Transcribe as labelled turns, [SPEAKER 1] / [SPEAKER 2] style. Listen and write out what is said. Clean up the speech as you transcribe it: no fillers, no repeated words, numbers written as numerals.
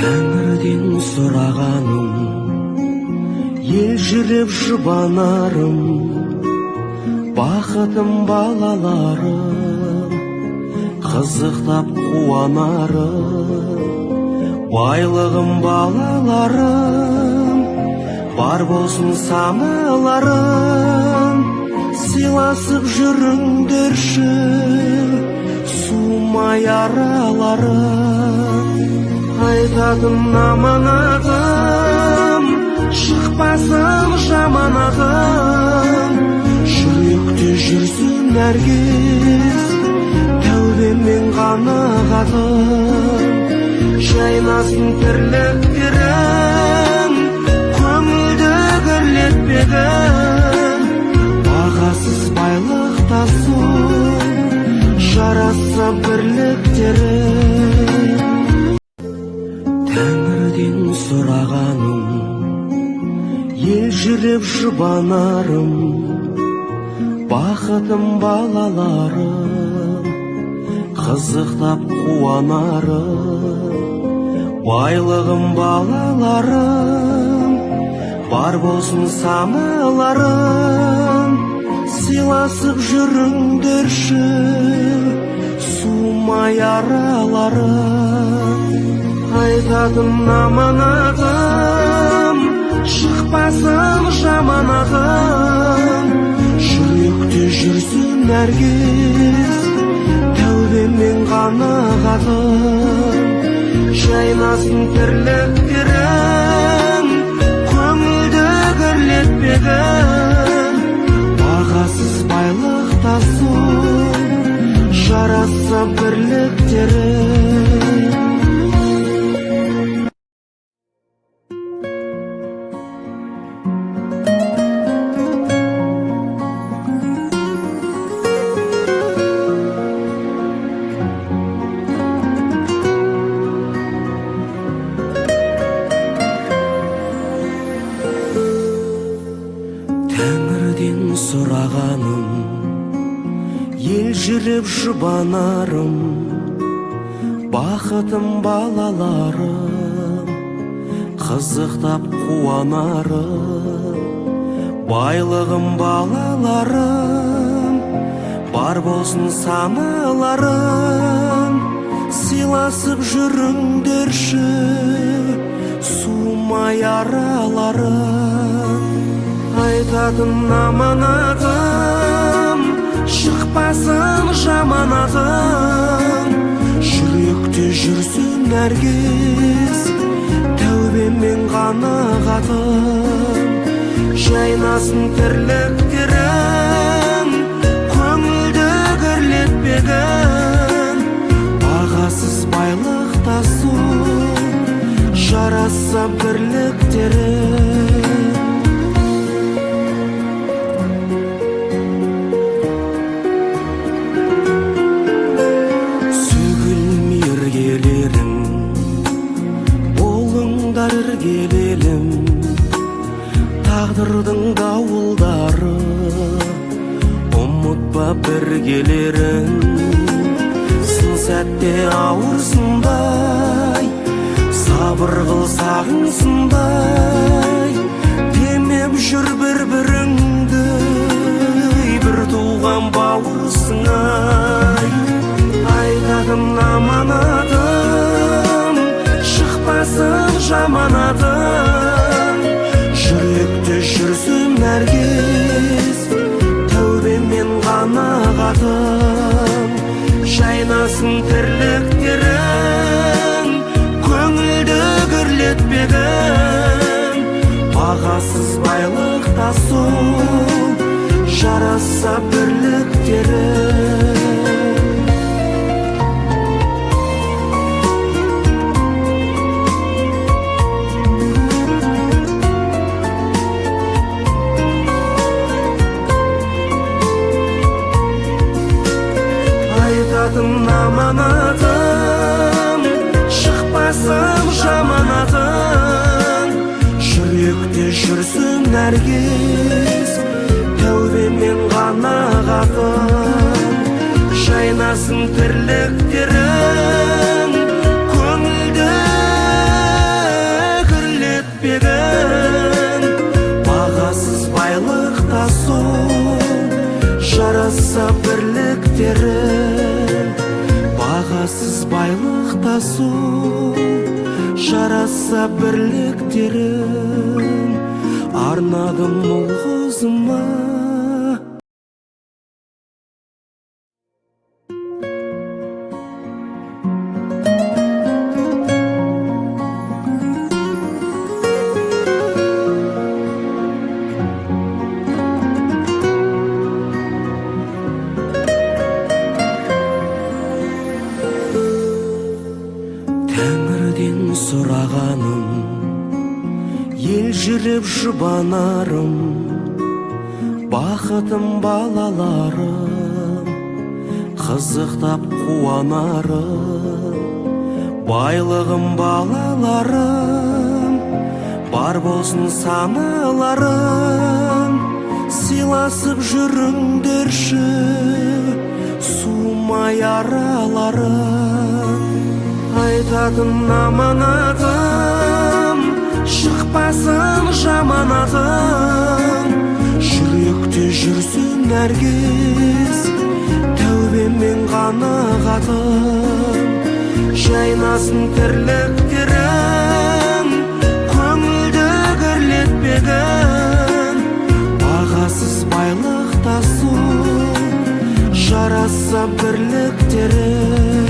[SPEAKER 1] Тәңірден сұрағаным, елжіреп жұбанарым, бақытым балаларым, қызықтап қуанарым, байлығым балаларым, бар болсын саналарың, сыйласып жүріңдерші, суымай араларың. Айтатын аманатым, шықпасын жаман атым, жүректе жүрсін әркез тәубемен қанағатым. Жайнасын тірліктерің, көңілді кірлетпегін, бағасыз байлық тасу, жарасса бірліктерің. Тәңірден сұрағаным, елжіреп жұбанарым, бақытым балаларым, қызықтап қуанарым, байлығым балаларым, бар болсын саналарың, сыйласып жүріңдерші, суымай араларың. Айтатын аманатым, шықпасын жаман атым, жүректе жүрсін әркез тәубемен қанағатым. Жайнасын тірліктерің, көңілді кірлетпегін, бағасыз байлық тасу, жарасса бірліктерің. Тәңірден сұрағаным, елжіреп жұбанарым, бақытым балаларым, қызықтап қуанарым, байлығым балаларым, бар болсын саналарың, сыйласып жүріңдерші, суымай араларың. Айтатын аманатым, шықпасын жаман атым, жүректе жүрсін әркез тәубемен қанағатым. Жайнасын тірліктерің, көңілді кірлетпегін, бағасыз байлық тасу, жарасса бірліктерің. Сөгілмей іргелерің, болыңдар іргелелім, тағдырдың дауылдары, ұмытпа біргелерің. Сын сәтте ауырсындай, сабыр қыл сағынсындай, демеп жүр бір біріңді, бір туған бауырсың-ай. Айтатын аманатым, шықпасын жаман атым, жүректе жүрсін әркез тәубемен қанағатым. Жайнасын тірліктерің, көңілді кірлетпегін, бағасыз байлық тасу, жарасса бірліктерің. Айтатын аманатым, шықпасын жаман атың, жүректе жүрсін әркез тәубемен қанағатым. Жайнасын тірліктерің, көңілді Байлық тасу жараса бірліктерін арнадым ұл қызыма. Тәңірден сұрағаным ел жүріп жұбанарым, бақытым балаларым, қызықтап қуанарым. Байлығым балаларым, бар болсын саналарым. Сыйласып жүріңдерші, суымай араларым. Айтатын аманатым, шықпасын жаман атың. Жүректе жүрсін әркез тәубемен қанағатым. Жайнасын тірліктерің, көңілді кірлетпегін. Бағасыз байлық тасу жараса бірліктерің.